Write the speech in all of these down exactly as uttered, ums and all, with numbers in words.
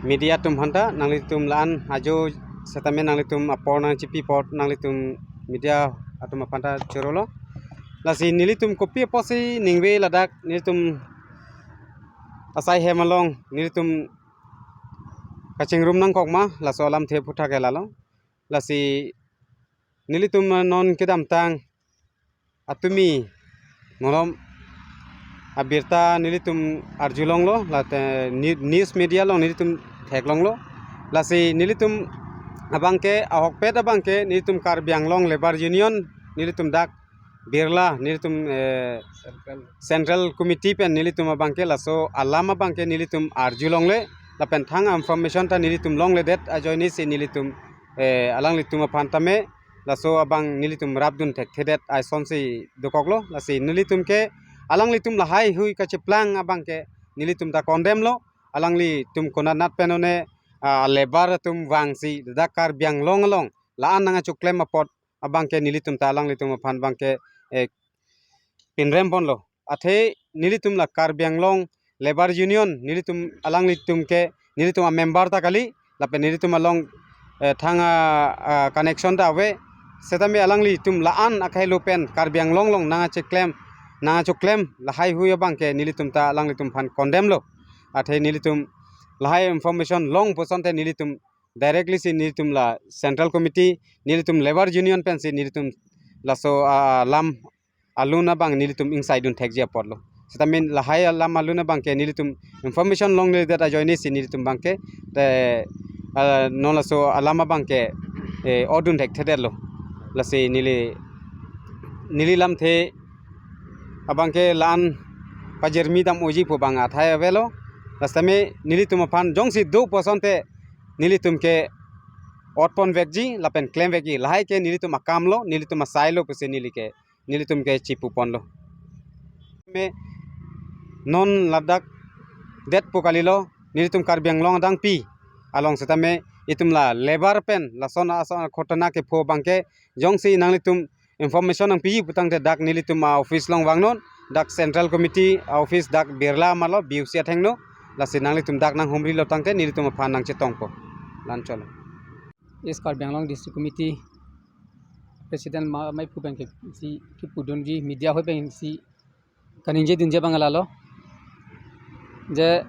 media atum aphanta nanglitum la-an ajo setame nanglitum apor nangchipi apot nanglitum media atum aphanta chorolo. Lasi nelitum kopi apotsi ningve ladak nelitum asai hem along nelitum kachingrum nangkok ma laso alamthe aphuthak ke lalo. Lasi nelitum non kedamtang atumi malom abirta nelitum arjulonglo, late ni- news media along nelitum theklonglo. Lasi nelitum abangke ahokpet abangke nelitum Karbi Anglong Labour Union nelitum dak birla nelitum, eh, Central Committee pen nelitum abangke laso alam abangke nelitum arjulongle lapen thang information ta nelitum longledet ajoinesi nelitum, eh, alanglitum aphan tame laso abang nelitum rapdun thekthedet asonsi dokoklo. Lasi nelitum ke alanglitum lahai hui kacheplang abangke nelitum ta condemn lo. Alanglitum konatnat pen one, ah, labour atum vangsi dak Karbi Anglong along la-an nangkachoklem apot abangke nelitum ta alanglitum aphan abangke, eh, pinrem ponlo. Athe nelitum la Karbi Anglong Labour Union nelitum alanglitum ke nelitum amember ta kali lapen nelitum along, eh, thang a, a connection ta ave. Setame alanglitum la-an akhai lo pen Karbi Anglong along nangkacheklem nangkachoklem lahai hui abangke nelitum ta alanglitum aphan condemn lo. Athe nelitum lahai information long pusonte nelitum directly si nelitum la Central Committee nelitum Labour Union pensi nelitum laso, ah, lam alun abang nelitum ingsaidun thekji apotlo. Setame lahai alam alun abangke nelitum information longledet ajoinesi nelitum abangke te, ah, non laso alam abangke, eh, odun thekthedetlo. Lasi neli neli lamthe abangke la-an pajirmi dam oji pu abang athai avelo. Lasi tame nelitum aphan jongsi do pusonte nelitum ke otpon vekji lapen klem vekji lahai ke nelitum akamlo nelitum asailo pusi neli ke nelitum ke chipu ponlo. Me non ladak det pu kalilo nelitum Karbi Anglong adang pi along setame itum la labour pen lason ason khotona kepho abangke jongsi nanglitum information nangpiji putangte dak nelitum a office along vangnon, dak Central Committee a office dak birla malo B U C athengno, lasi nanglitum dak nanghumrilo tangte nelitum aphan nangchetongpo. Lancholo. East Karbi Anglong District Committee President ma- maiphu pen ke si kipudunji media hoi pen si kaningje dunji abang lalo. Je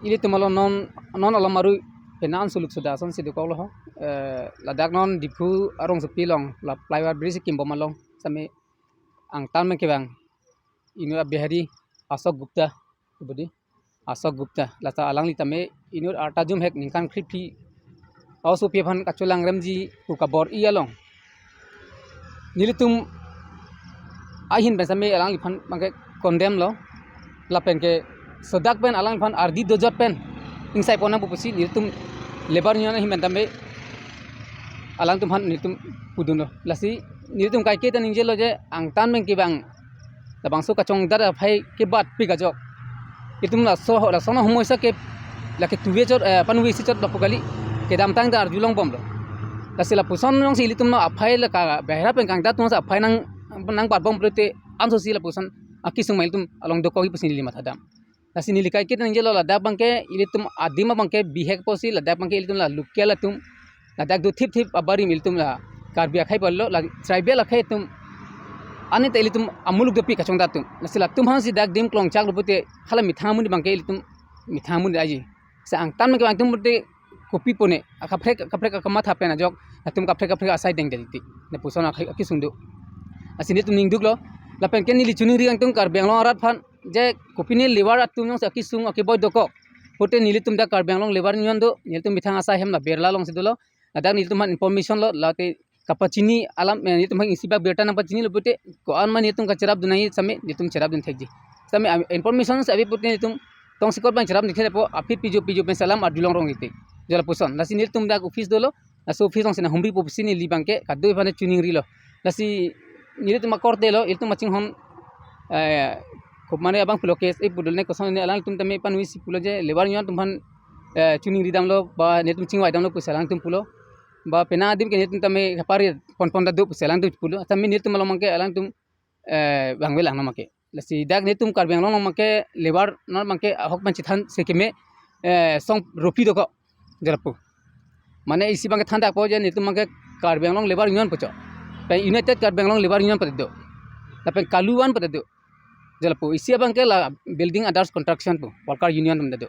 ilitum along non non along maru penan suluk sudah asonsi dokoklo ho. Eh, ladak non Diphu arongsopi along la flyover bridge kimbom along sami angtan me kevang inut a Bihari Ashok Gupta budi Ashok Gupta lata alangli tame inut arta jumhek ningkan khrip phi aosopi aphan kacholangremji pu kabor-i along nelitum ahin pen sami alangliphan abangke condemn lo lapen ke sodak pen alangliphan ardi dojot pen ingsai pon nangpo pusi nelitum Labour Union ahin pen tame alangtum aphan nelitum pudunlo. Lasi nelitum kaike ta ningjelo je angtan pen kevang labangso kachongdat aphai kebatpik ajok itum laso laso na humoi sa ke lake tuve chot, eh, panve isi chot lapu kali kedamtang ta arjulongbomlo. Lasi lapuson jongsi ilitum na aphai laka bahera pen kangdat tungsi aphai nang nangbatbom pulote ansosi lapuson akisung ma ilitum along dokok-i pusi neli mathadam. Lasi neli kaike ta ningjelo ladak abangke ilitum adim abangke bihek pusi ladak abangke ilitum la local atum ladak do thipthip abarim ilitum la Karbi akhai pulo la tribal akhai atum ani ta ilitum amuluk dopik kachongdat atum. Lasi latum aphansi dak dim klongchaklo pute hala methang amonit abangke ilitum methang amonit aji. Sa angtan ke angtum pute kopi pone akaprek akaprek akamatha pen ajok latum kaprek kaprek asai dengdel ti. Lapuson akhai akisung do. Lasi nelitum ningduklo lapen ke neli choningri angtum Karbi Anglong arat aphan je kopine labour atum jongsi akisung akeboi dokok pute nelitum dak Karbi Anglong Labour Union do, nelitum methang asai hem la birla alongsi dolo. Ladak nelitum aphan information lo late kapachini alam, eh, nelitum aphan isi bak birta nangpachinilo pute ko-an ma nelitum kacherapdun nangji sami nelitum cherapdun thekji. Sami, ah, information si ave pute nelitum tongsekot abang cherapdun thekpo aphi pijo pijo pen salam arjulong rong ite. Jo lapuson. Lasi nelitum dak office dolo. Laso office alongsi nanghumripo pusi neli abangke kadokave aphan choningrilo. Lasi nelitum akorte lo, ilitum machinghon, eh, kop mane abang pulo case, eh, pudul ne koson ne alangtum tame panve isi pulo je Labour Union atum aphan, eh, choningri damlo ba netum chingvai damlo pusi alangtum pulo. Ba penang adim ke netum tame kapari ponpon ta do pusi alangtum pulo. Tame netum along abangke alangtum, eh, bang velang no make. Lasi dak netum Karbi Anglong along abangke labour non abangke ahok pen chethan sekeme eh, song ropi dokok. Jalapu. Mane isi abangke thandakpo je nelitum abangke Karbi Anglong Labour Union pu cho. Pen United Karbi Anglong Labour Union pu ta do. Lapen Kalu One pu ta do. Jalapu. Isi abangke la building others construction pu. Worker Union pu ta do.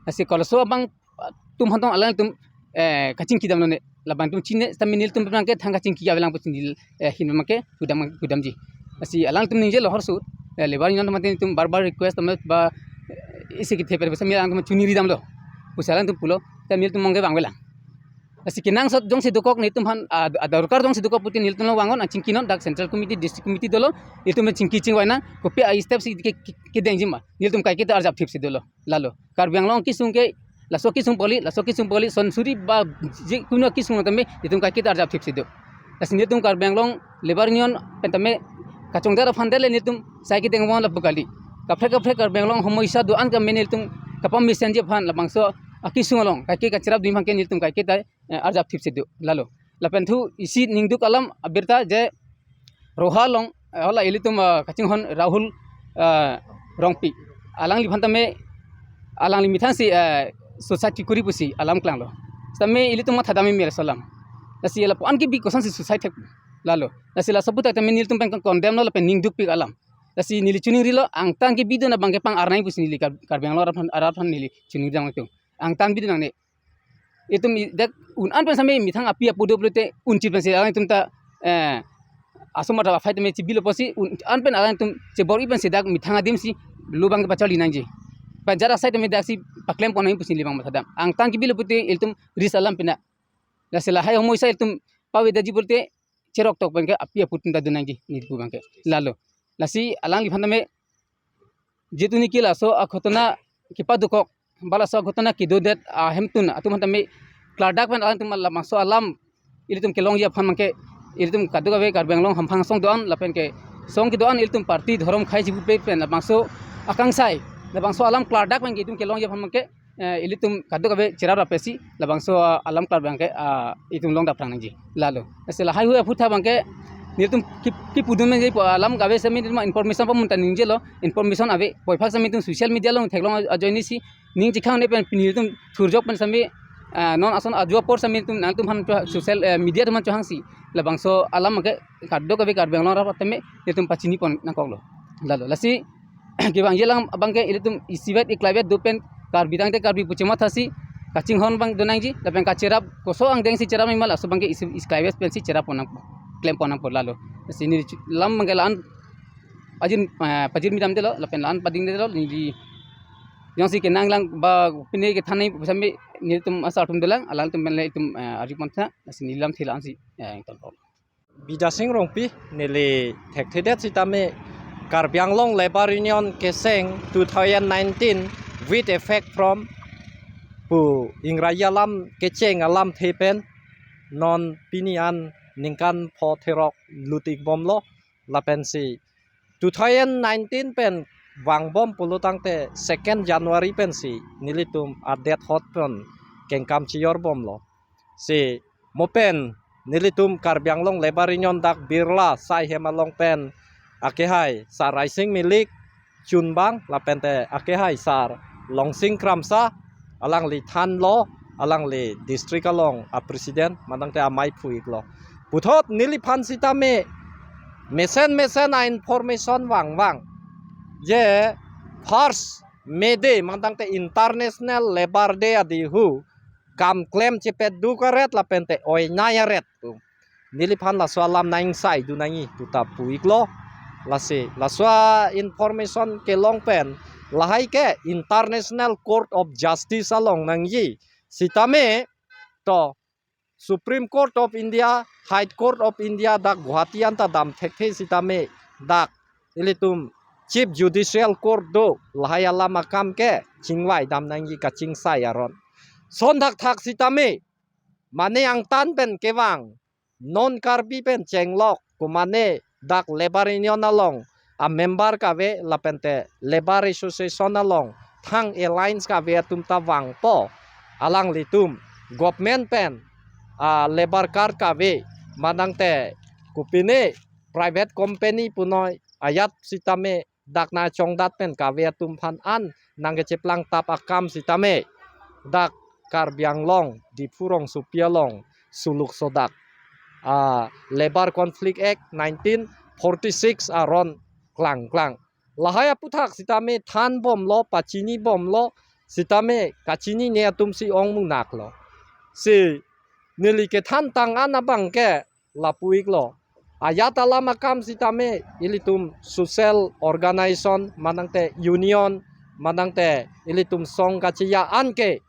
Lasi kolaso abang atum aphan tong alangtum, eh, kachingki damlo ne. Labangtum chini sitame nelitum abangke thang kachingki avelang pu chini, eh, hin abangke kudam kudamji. Lasi alangtum ningjelo horsu, eh, Labour Union atum nelitum bar bar request amat ba, eh, isi kethe per sitame alangtum chuniri damlo. Pusi alangtum pulo, sitame nelitum abangke vangvelang. Lasi kenangsot jongsi dokok nelitum aphan, ah, ah, dorkar jongsi dokok putin nelitum along vangon, ah, chingkinon dak Central Committee, District Committee dolo, nelitum chingki chingvainang, kopi a-step si ke, ke, kedengji ma. Nelitum kaiketa arjap thipsi dolo. Lalo. Karbi Anglong kesung ke, laso kesung poli, laso kesung poli, son suri ba, je, kuno kesung tame, nelitum kaiketa arjap thipsi do. Lasi nelitum Karbi Anglong Labour Union pen tame kachongdar aphan dele nelitum sai kedeng vanglo pu kali. Kaprek kaprek Karbi Anglong homosya do-an kame nelitum kapamesenji aphan labangso akesung along kaike kacherap dun abangke nelitum kaiketa, eh, arjap thipsi do. Lalo. Lapen thu isi ningduk alam abirta je Roha along, eh, hala ilitum, ah, kachinghon Rahul, ah, Rongpi. Alangliphan tame, alangli methang si, eh, suicide kekuri pusi alam klanglo. Sitame ilitum mathadam meme laso alam. Lasi lapu-an kebi kosonsi suicide thek lalo. Lasi laso aputhak tame nelitum pen condemn lo lapen ningdukpik alam. Lasi neli chiningrilo angtan kebi dun abangke pang-arnai pusi neli Kar-, Karbi Anglong arat aphan, arat aphan neli chiningri dam itu. Angtan bi dun nangne. Itum i-, dak un-an pen sitame methang api apo do pulote un-chit pensi alangtum ta, eh, asomar ta aphai tame chibilo pusi un-an pen alangtum chebor-i pensi dak methang adim si lo abangke pacharli nangji. Pajar asai tame daksi paklem pon nang pusi neli abang mathadam. Angtan kebilo pulote ilitum risk alam pina. Lasi lahai homosya ilitum pavedetji pulote cherok tok abangke api apo atum ta dun nangji neli pu abangke. Lalo. Lasi alangliphan tame jitu niki laso aghotona kepadokok, ba laso aghotona kedodet ahemtun atum aphan tame klardak pen alangtum labangso alam ilitum kelongji aphan abangke ilitum kadokave Karbi Anglong hamphang asong do-an lapen ke asong kedo-an ilitum party dhorom khei chibupe pen labangso akangsai labangso alam klardak pen ke itum kelongji aphan abangke, eh, ilitum kadokave cherap rapsi labangso, ah, alam klar abangke, ah, itum longdaptang nangji. Lalo. Lasi lahai hui aputhak abangke nelitum ki, kepu dun meme je pu alam kave sitame nelitum information pamunta ningjelo, information ave, puvoiphak sitame itum social media along theklong ajoine si ning chikhang ne pen pini nelitum thurjok pen sitame, ah, non ason ajo apor sitame itum nangtum aphan cho-, social, eh, media atum aphan chohangsi labangso alam abangke kadokave Karbi Anglong arat tame nelitum pachini pon nangkoklo. Lalo. Lasi kevangji alam abangke ilitum isivet iklaivet do pen Karbi tangte Karbi pu chemathasi kachinghon abang do nangji lapen kacherap koso angdeng si cherap nangma laso abangke isi, iklaivet pensi cherap pon nang klem pon nangpo lalo. Lasi neli chu-, alam abangke la-an ajin, eh, pajirmi damdelo lapen la-an padingdelo neli jongsi kenanglang ba pine kethan nangji pu sitame nelitum asar atum dolang alangtum pen le itum, eh, arju pontha lasi neli lamthe la-an si, eh, ingtonpo. Bijasing Rongpi neli thekthedet sitame Karbi Anglong Labour Union kecheng two thousand nineteen with effect from pu Ingraji alam kecheng alamthe pen non pini an ningkan pho therok lut-ik bomlo lapensi two thousand nineteen pen vangbom pulo tangte second January pensi nelitum adet hot pen kengkam chiyor bomlo. Si mo pen nelitum Karbi Anglong Labour Union dak Birla Saihem along pen akehai Sar Raising Milik chunbang lapente akehai Sar Longsing Kramsa alangli thanlo, alangli district along a president mantangte amei phu-iklo. Puthot neliphan sitame mesen mesen a information vangvang je first May Day mantangte International Labour Day adihu kam klem chepeduk aret lapente oinai aret pu neliphan laso alam nang-ingsai dun nangji pu ta pu-iklo. Lasi laso a information kelong pen lahai ke International Court of Justice along nangji sitame to Supreme Court of India, High Court of India dak Guwahati anta dam thekthe sitame dak ilitum Chief Judicial Court do lahai alam akam ke chingvai dam nangji kachingsai aron. Son thakthak sitame mane angtan pen kevang non Karbi pen chenglok komane dak Labour Union along a member kave lapente Labour Association along thang alliance kave atum ta vangpo alanglitum government pen a labour card kave mantangte kopine private company punoi ajat sitame dak nangchongdat pen kave atum aphan an nangkecheplang tap akam sitame dak Karbi Anglong, Diphu rongsopi along suluk sodak, ah, Labour Conflict Act nineteen forty-six aron klangklang. Lahai aputhak sitame than bomlo, pachini bomlo, sitame kachinine atum si ong munak lo. Si neli kethan tang an abang ke lapu-iklo. Ajat alam akam sitame ilitum social organization, manangte union, manangte ilitum song kacheja an ke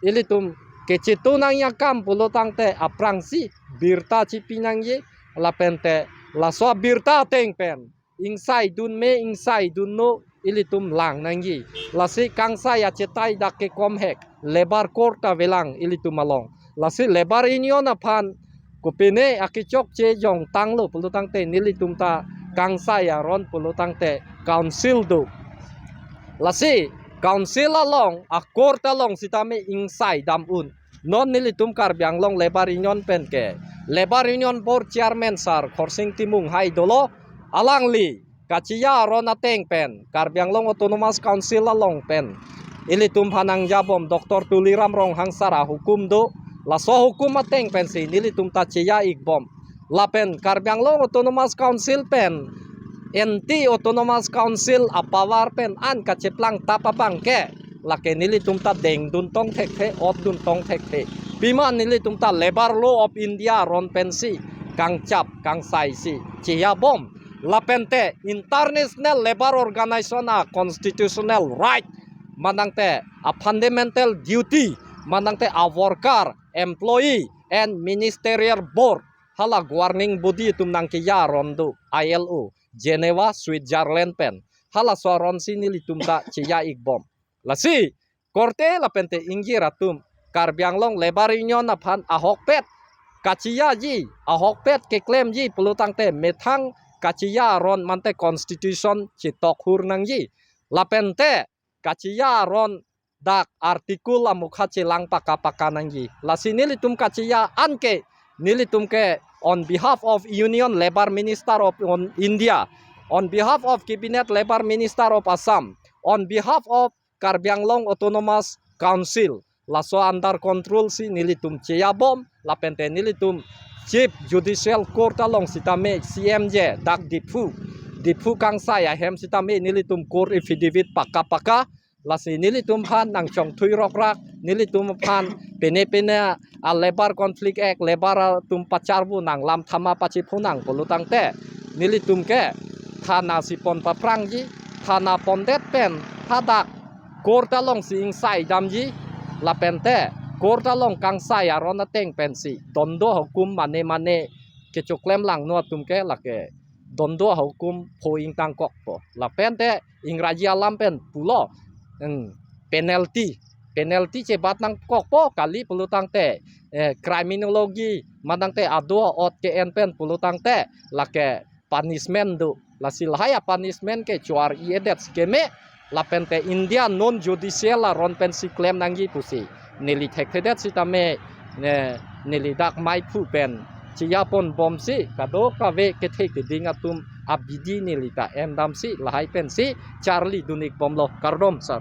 ilitum kechitu nangji akam pulo tangte aphrangsi birta chipi nangji, lapente laso abirta ateng pen ingsai dun me, ingsai dun no, ilitum lang nangji. Lasi kangsai achetai dak kekom hek, labour court avelang ilitum along. Lasi labour union aphan kopine akechokche jong tanglo pulo tangte nelitum ta kangsai aron pulo tangte council do. Lasi council along, a court along sitame ingsai dam un. Non nelitum Karbi Anglong Labour Union pen ke Labour Union Board Chairman Sar Khorsing Timung hai dolo, alangli kacheja aron ateng pen Karbi Anglong Autonomous Council along pen ilitum aphan nangja bom Doctor Tuliram Ronghang Sar ahukum do, laso hukum ateng pensi nelitum ta cheja-ik bom. Lapen Karbi Anglong Autonomous Council pen anti Autonomous Council apower pen an kacheplang tap abang ke lake nelitum ta dengdun tong thekthe, otdun tong thekthe. Pima nelitum ta Labour Law of India aron pensi kangchap kangsai si cheja bom. Lapente International Labour Organization a constitutional right, manangte a fundamental duty, manangte a worker, employee and ministerial board, hala governing body atum nangkeja aron do, I L O, Geneva, Switzerland pen. Halaso aron si nelitum ta cheja-ik bom. Lasi korte lapente ingjir atum, Karbi Anglong Labour Union aphan ahokpet kachejaji, ahokpet keklemji pulo tangte methang kacheja aron mante constitution chetok hur nangji. Lapente kacheja aron dak article amukha chelang paka paka nangji. Lasi nelitum kacheja an ke, nelitum ke on behalf of Union Labour Minister of on India, on behalf of Cabinet Labour Minister of Assam, on behalf of Karbi Anglong Autonomous Council, laso under control si nelitum cheja bom, lapente nelitum Chief Judicial Court along sitame C M J dak Diphu, Diphu kangsai ahem sitame nelitum court affidavit paka paka, lasi nelitum aphan nangchongthui rokrak, nelitum aphan pine pine a Labour Conflict Act, labour atum pacharvu nang, lam thama pachiphunang pulo tangte nelitum ke thana si pon paphrangji, thana pondet pen hadak court along si ingsai damji, lapente court along kangsai aron ateng pensi dondo hukum mane mane kechoklem langno atum ke lake dondo hukum pho ingtang kokpo. Lapente Ingraji alam pen pulo, hmm, penalty, penalty chebat nangkokpo kali pulo tangte, eh, criminology manangte ado ot ke-en pen pulo tangte lake punishment do. Lasi lahai a punishment ke chuar i edet si keme, lapente India non judicial aron pensi klem nangji pusi neli thekthedet sitame, ne, neli dak maiphu pen cheja pon bomsi kadokave kethe keding atum abidi neli ta endamsi lahai pensi charli dun-ik bomlo. Kardom, sir.